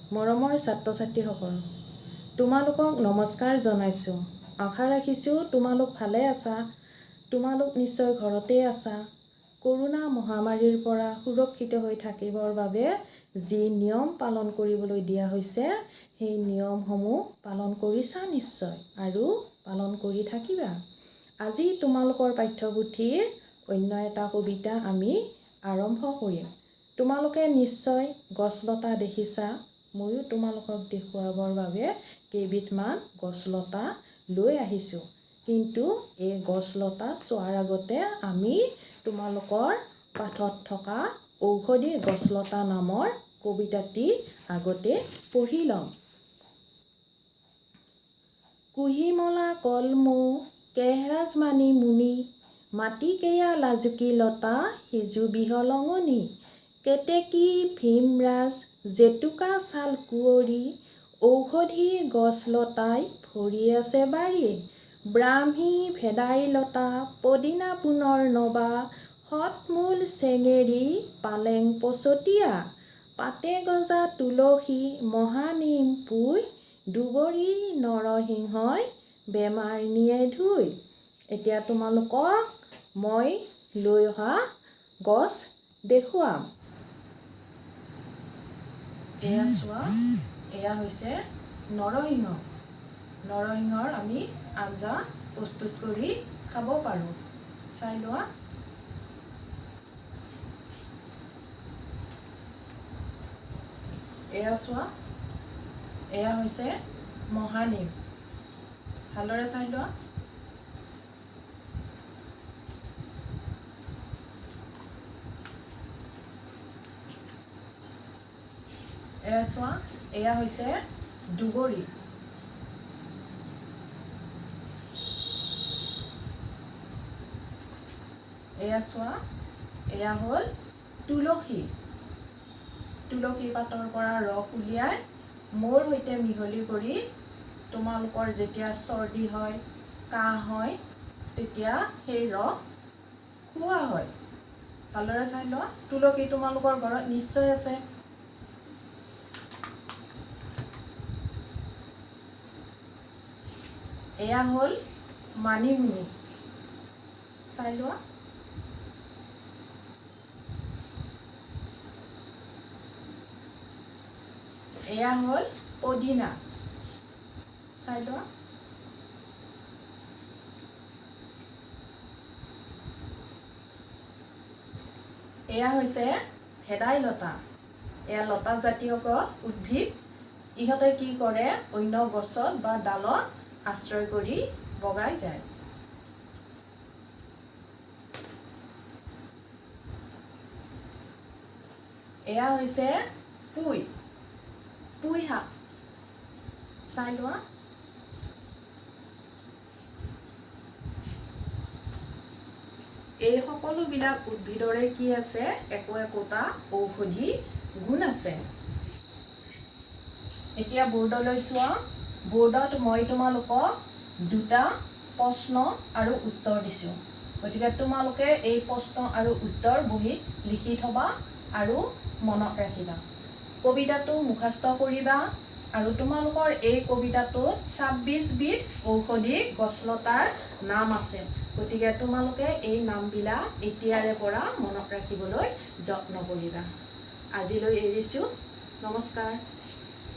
মৰমৰ ছাত্ৰ ছাত্ৰীসকল, তোমালোকক নমস্কাৰ জনাইছোঁ। আশা ৰাখিছোঁ তোমালোক ভালে আছা। তোমালোক নিশ্চয় ঘৰতেই আছা। কৰোণা মহামাৰীৰ পৰা সুৰক্ষিত হৈ থাকিবৰ বাবে যি নিয়ম পালন কৰিবলৈ দিয়া হৈছে, সেই নিয়মসমূহ পালন কৰিছা নিশ্চয় আৰু পালন কৰি থাকিবা। আজি তোমালোকৰ পাঠ্যপুথিৰ অন্য এটা কবিতা আমি আৰম্ভ কৰিম। তোমালোকে নিশ্চয় গছলতা দেখিছা। ময়ো তোমালোকক দেখুৱাবৰ বাবে কেইবিধমান গছলতা লৈ আহিছোঁ। কিন্তু এই গছলতা চোৱাৰ আগতে আমি তোমালোকৰ পাঠত থকা ঔষধি গছলতা নামৰ কবিতাটি আগতে পঢ়ি ল'ম। কুঁহিমলা কলমৌ কেহৰাজ মানি মুনি, মাটিকেয়া লাজুকী লতা সিজু বিহলঙনি, কেতেকী ভীমৰাজ জেতুকা ছাল কুঁৱৰী, ঔষধি গছ লতাই ভৰি আছে বাৰী। ব্ৰাহ্মী ভেদাইলতা পদিনা পুনৰ নবা, শতমূল চেঙেৰী পালেং পচতীয়া, পাতে গজা তুলসী মহানিম পুই, দুবৰি নৰসিংহই বেমাৰ নিয়ে ধুই। এতিয়া তোমালোকক মই লৈ অহা গছ দেখুৱাম। এয়া চোৱা, এয়া হৈছে নৰসিংহ। নৰসিংহৰ আমি আঞ্জা প্ৰস্তুত কৰি খাব পাৰোঁ। চাই লোৱা। এয়া চোৱা, এয়া হৈছে মহানিম। ভালদৰে চাই লোৱা। এয়া চোৱা, এয়া হৈছে দুবৰি। এয়া চোৱা, এয়া হ'ল তুলসী। তুলসী পাতৰ পৰা ৰস উলিয়াই মৌৰ সৈতে মিহলি কৰি তোমালোকৰ যেতিয়া চৰ্দি হয়, কাহ হয়, তেতিয়া সেই ৰস খোৱা হয়। ভালদৰে চাই লোৱা। তুলসী তোমালোকৰ ঘৰত নিশ্চয় আছে। এয়া হ'ল মানিমুনি। চাই লোৱা। এয়া হ'ল পদিনা। চাই লোৱা। এয়া হৈছে ভেদাইলতা। এয়া লতা জাতীয় উদ্ভিদ। ইহঁতে কি কৰে? অন্য গছত বা ডালত আশ্ৰয় কৰি বগাই যায়। এয়া হৈছে পুই, পুই শাক। চাই লোৱা। এই সকলোবিলাক উদ্ভিদৰে কি আছে? একো একোটা ঔষধি গুণ আছে। এতিয়া বৰ্ডলৈ চোৱা। বৰ্ডত মই তোমালোকক দুটা প্ৰশ্ন আৰু উত্তৰ দিছোঁ। গতিকে তোমালোকে এই প্ৰশ্ন আৰু উত্তৰ বহীত লিখি থবা আৰু মনত ৰাখিবা। কবিতাটো মুখস্থ কৰিবা আৰু তোমালোকৰ এই কবিতাটোত 26বিধ ঔষধি গছলতাৰ নাম আছে। গতিকে তোমালোকে এই নামবিলাক এতিয়াৰে পৰা মনত ৰাখিবলৈ যত্ন কৰিবা। আজিলৈ এৰিছোঁ। নমস্কাৰ।